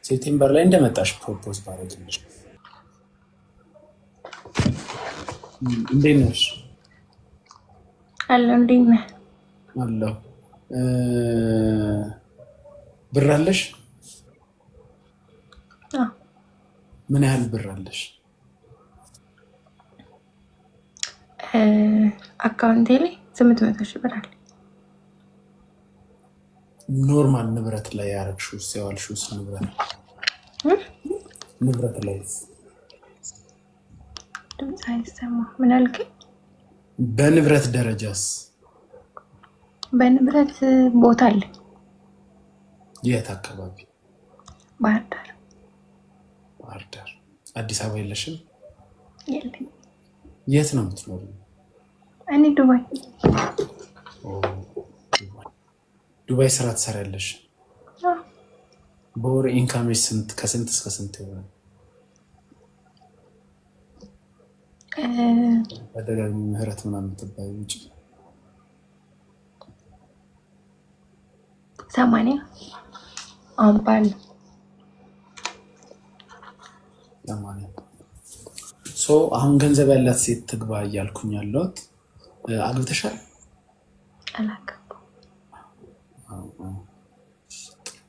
September ላይ እንደመጣሽ propose ባረግልሽ። እንዴት ነሽ? አለሁ። እንዴት ነህ? አለሁ። ብር አለሽ? አዎ። ምን ያህል ብር አለሽ? Account ኤ ላይ 800,000 ብር አለ። Normal ንብረት ላይ ያረግሽውስ የዋልሽውስ ንብረት ንብረት ላይ? ድምፅ አይሰማ። ምን አልከኝ? በንብረት ደረጃስ? በንብረት ቦታ አለ። የት አካባቢ? ባህር ዳር። ባህር ዳር። አዲስ አበባ የለሽም? የለኝም። የት ነው የምትኖሪው? እኔ ዱባይ። ዱባይ ስራ ትሰሪያለሽ? በወር income ሽ ስንት ከስንት እስከ ስንት ይሆናል? በደጋግሚ ምህረት ምናምን የምትባይ ውጭ። 80 አሁን ባለው። 80። So አሁን ገንዘብ ያላት ሴት ትግባ እያልኩኝ ያለሁት። አግብተሻል? አላገባም።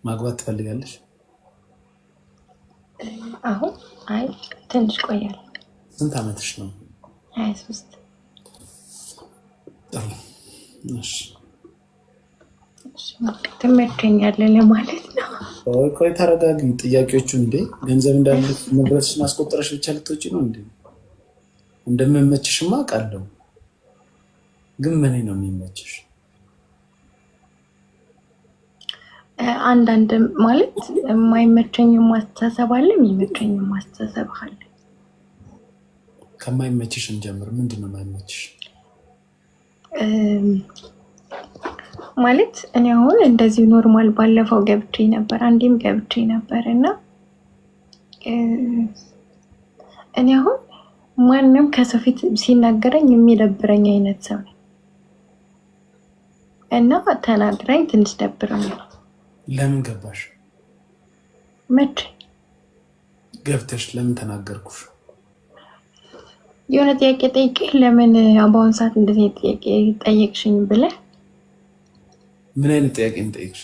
ማግባት ትፈልጋለሽ? አሁን አይ፣ ትንሽ ቆያል። ስንት ዓመትሽ ነው? 23። ጥሩ እሺ። ትመቸኛለህ ለማለት ነው። ቆይ ቆይ፣ ተረጋጊ። ጥያቄዎቹ እንዴ፣ ገንዘብ እንዳለ ንብረትሽን አስቆጥረሽ ብቻ ልትወጪ ነው እንዴ? እንደምመችሽማ አውቃለሁ፣ ግን ምን ነው የሚመችሽ? አንዳንድ ማለት የማይመቸኝ ማስተሳሰብ አለ፣ የሚመቸኝ ማስተሳሰብ አለ። ከማይመችሽ እንጀምር። ምንድን ነው የማይመችሽ? ማለት እኔ አሁን እንደዚሁ normal ባለፈው ገብቼ ነበር፣ አንዴም ገብቼ ነበር እና እኔ አሁን ማንም ከሰው ፊት ሲናገረኝ የሚደብረኝ አይነት ሰው ነኝ እና ተናግራኝ ትንሽ ደብሮኛል። ለምን ገባሽ? መቼ? ገብተሽ ለምን ተናገርኩሽ? የሆነ ጥያቄ ጠይቄ ለምን በአሁን ሰዓት እንደዚህ ጥያቄ ጠየቅሽኝ ብለህ። ምን አይነት ጥያቄ ጠየቅሽ?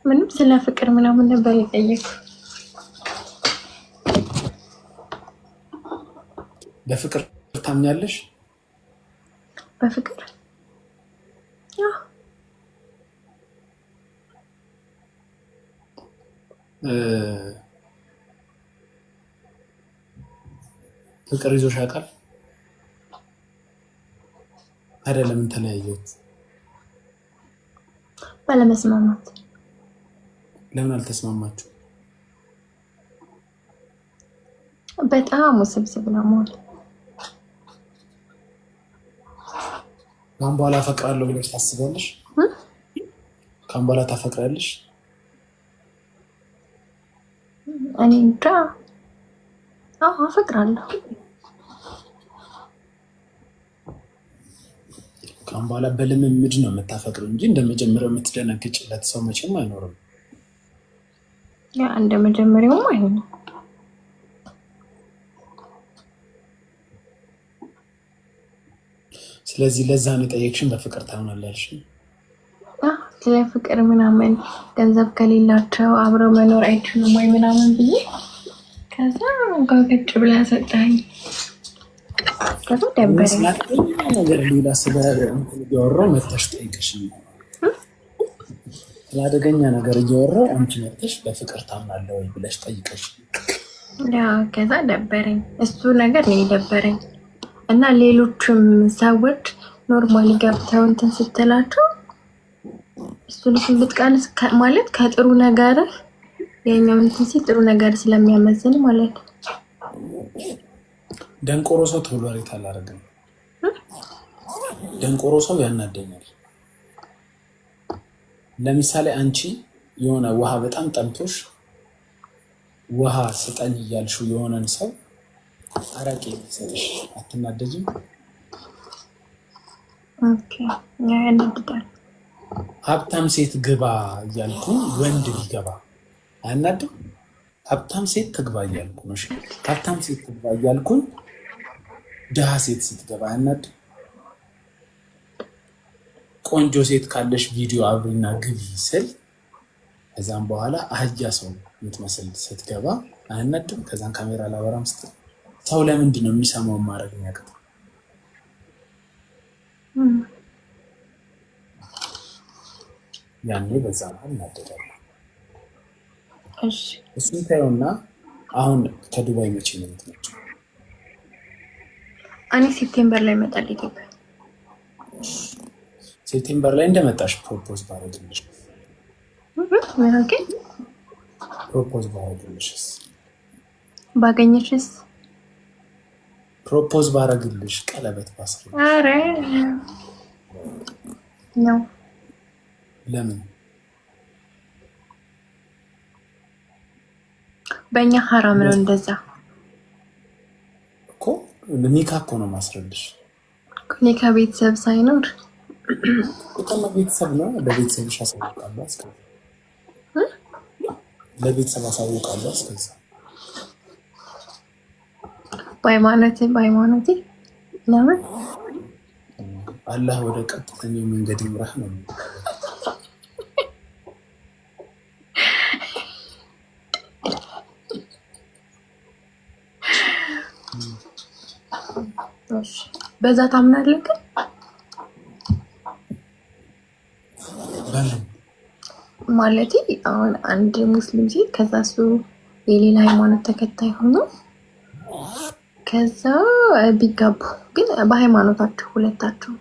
ምንም፣ ስለ ፍቅር ምናምን ነበር የጠየኩ። በፍቅር ታምኛለሽ? በፍቅር? አዎ። ፍቅር ይዞሽ ያውቃል? ታዲያ ለምን ተለያያችሁ? ባለመስማማት። ለምን አልተስማማችሁ? በጣም ውስብስብ ነው መሆን። ከአሁን በኋላ አፈቅራለሁ ብለሽ ታስቢያለሽ? ከአሁን በኋላ ታፈቅሪያለሽ? እኔ እንጃ። አዎ፣ አፈቅራለሁ። ከአሁን በኋላ በልምምድ ነው የምታፈቅሪው እንጂ እንደ መጀመሪያው የምትደነግጭለት ሰው መቼም አይኖርም። Yeah፣ እንደ መጀመሪያውም አይሆንም። ስለዚህ ለዛ ነው የጠየቅሽን፣ በፍቅር ታምናለሽ ያልሽኝ? ስለ ፍቅር ምናምን ገንዘብ ከሌላቸው አብረው መኖር አይችሉም ወይ ምናምን ብዬ፣ ከዛ ጓገጭ ብላ ሰጠኝ። ከዛ ደበረኝ። ነገር ሌላ ስለ እንትን እያወራሁ መተሽ ጠይቀሽኝ፣ ስለ አደገኛ ነገር እያወራሁ አንቺ መተሽ በፍቅር ታምናለህ ወይ ብለሽ ጠይቀሽ። Yeah፣ ከዛ ደበረኝ። እሱ ነገር ነው የደበረኝ። እና ሌሎችም ሰዎች normally ገብተው እንትን ስትላቸው እሱን ብትቀንስ ማለት ከጥሩ ነገር የኛው እንትን ሲል ጥሩ ነገር ስለሚያመዝን ማለት ነው። ደንቆሮ ሰው tolerate አላደርግም። ደንቆሮ ሰው ያናደኛል። ለምሳሌ አንቺ የሆነ ውሃ በጣም ጠምቶሽ ውሃ ስጠኝ እያልሽው የሆነን ሰው አረቄ ቢሰጥሽ አትናደጅም? Okay፣ ያናድዳል። ሀብታም ሴት ግባ እያልኩ ወንድ ቢገባ አያናድም? ሀብታም ሴት ትግባ እያልኩ ነው። ሀብታም ሴት ትግባ እያልኩኝ ድሃ ሴት ስትገባ አያናድም? ቆንጆ ሴት ካለሽ ቪዲዮ አብሪና ግቢ ስል ከዛም በኋላ አህያ ሰው የምትመስል ስትገባ አያናድም? ከዛን ካሜራ ላበራም ስትል ሰው ለምንድን ነው የሚሰማውን ማድረግ የሚያቅተው? ያኔ በዛ መሀል እናደዳለን። እሱን ታየውና አሁን ከዱባይ መቼ ነው የምትመጪው? እኔ September ላይ እመጣለሁ ኢትዮጵያ። September ላይ እንደመጣሽ propose ባረግልሽ propose ባረግልሽስ? ባገኘሽስ? Propose ባረግልሽ ቀለበት ባስር። ኧረ ነው። ለምን? በእኛ ሀራም ነው እንደዛ እኮ። ኒካ እኮ ነው ማስረልሽ። ኒካ ቤተሰብ ሳይኖር እኮ ቤተሰብ ነው። ለቤተሰብሽ አሳውቃለሁ። እስከዛ ለቤተሰብ አሳውቃለሁ። እስከዛ በሃይማኖቴ ለምን አላህ ወደ ቀጥተኛው መንገድ ይምራህ ነው። በዛ ታምናለህ? ግን ማለት አሁን አንድ ሙስሊም ሴት ከዛ እሱ የሌላ ሃይማኖት ተከታይ ሆኖ ከዛ ቢጋቡ ግን በሃይማኖታቸው ሁለታቸው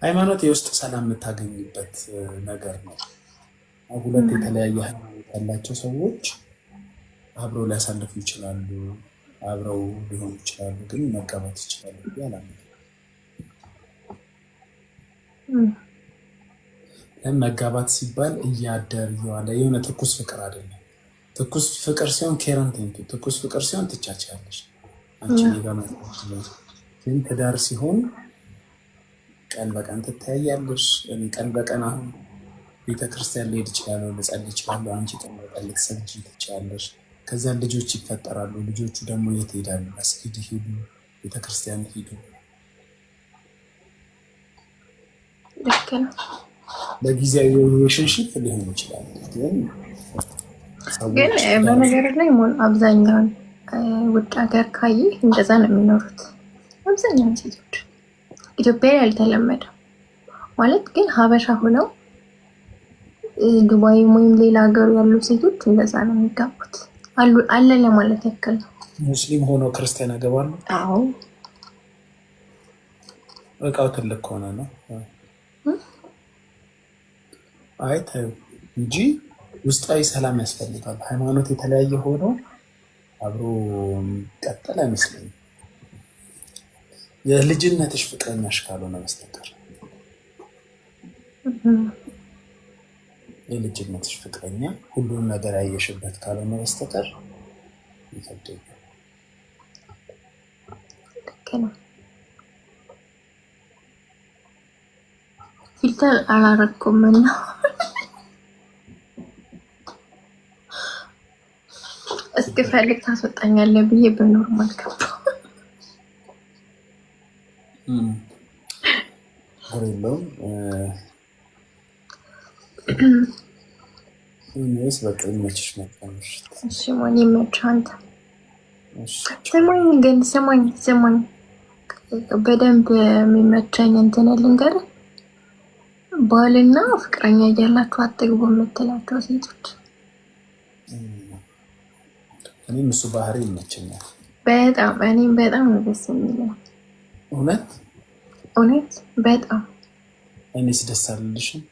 ሃይማኖት የውስጥ ሰላም የምታገኝበት ነገር ነው። ሁለት የተለያየ ሃይማኖት ያላቸው ሰዎች አብረው ሊያሳልፉ ይችላሉ፣ አብረው ሊሆኑ ይችላሉ፣ ግን መጋባት ይችላሉ ብዬ አላምንም። ለምን መጋባት ሲባል እያደር እየዋለ የሆነ ትኩስ ፍቅር አይደለም። ትኩስ ፍቅር ሲሆን ኬረንቴንቱ ትኩስ ፍቅር ሲሆን ትቻቻያለሽ አንቺ ጋር፣ ግን ትዳር ሲሆን ቀን በቀን ትተያያለሽ። እኔ ቀን በቀን አሁን ቤተክርስቲያን ልሄድ እችላለሁ፣ ልጸልይ እችላለሁ። አንቺ ቀን በቀን ልትሰግጂ ትችያለሽ። ከዛ ልጆች ይፈጠራሉ። ልጆቹ ደግሞ የት ሄዳሉ? መስጊድ ሄዱ፣ ቤተክርስቲያን ሄዱ። ልክ ነው። ለጊዜያዊ relationship ሊሆን ይችላል። ግን ግን በነገር ላይ አብዛኛውን ውጭ ሀገር ካየህ እንደዛ ነው የሚኖሩት አብዛኛውን ሴቶች። ኢትዮጵያ ላይ አልተለመደም ማለት ግን ሀበሻ ሆነው ዱባይ ወይም ሌላ ሀገሩ ያሉ ሴቶች እንደዛ ነው የሚጋቡት አሉ አለ ለማለት ያክል ነው። ሙስሊም ሆነው ክርስቲያን ያገባሉ። አዎ፣ እቃው ትልቅ ከሆነ ነው። አይ ተይው እንጂ ውስጣዊ ሰላም ያስፈልጋል። ሃይማኖት የተለያየ ሆኖ አብሮ ቀጠል አይመስለኝም። የልጅነትሽ ፍቅረኛሽ ካልሆነ በስተቀር፣ የልጅነትሽ ፍቅረኛ ሁሉን ነገር ያየሽበት ካልሆነ በስተቀር ይከብደኛል። ልክ ነው። Filter አላረኩም እና እስክፈልግ ታስወጣኛለህ ብዬ በ normal ገባሁ። ችግር የለውም። Anyways በቃ ይመችሽ። መልካም ምሽት። እሺ ሞን ይመችህ። አንተ ስማኝ ግን ስማኝ ስማኝ በደንብ የሚመቸኝ እንትን ልንገርህ፣ ባልና ፍቅረኛ እያላችሁ አትግቡ የምትላቸው ሴቶች። እኔም እሱ ባህሪ ይመቸኛል በጣም። እኔም በጣም ነው ደስ የሚለው። እውነት እውነት በጣም። እኔስ ደስ አልልሽም?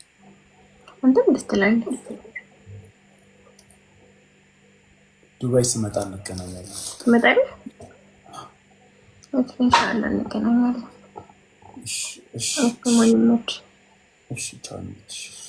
አንተም ደስ ትላለህ። ዱባይ ስመጣ እንገናኛለን። ትመጣለህ? ኢንሻአላህ እንገናኛለን። እሺ፣ እሺ፣ እሺ፣ እሺ።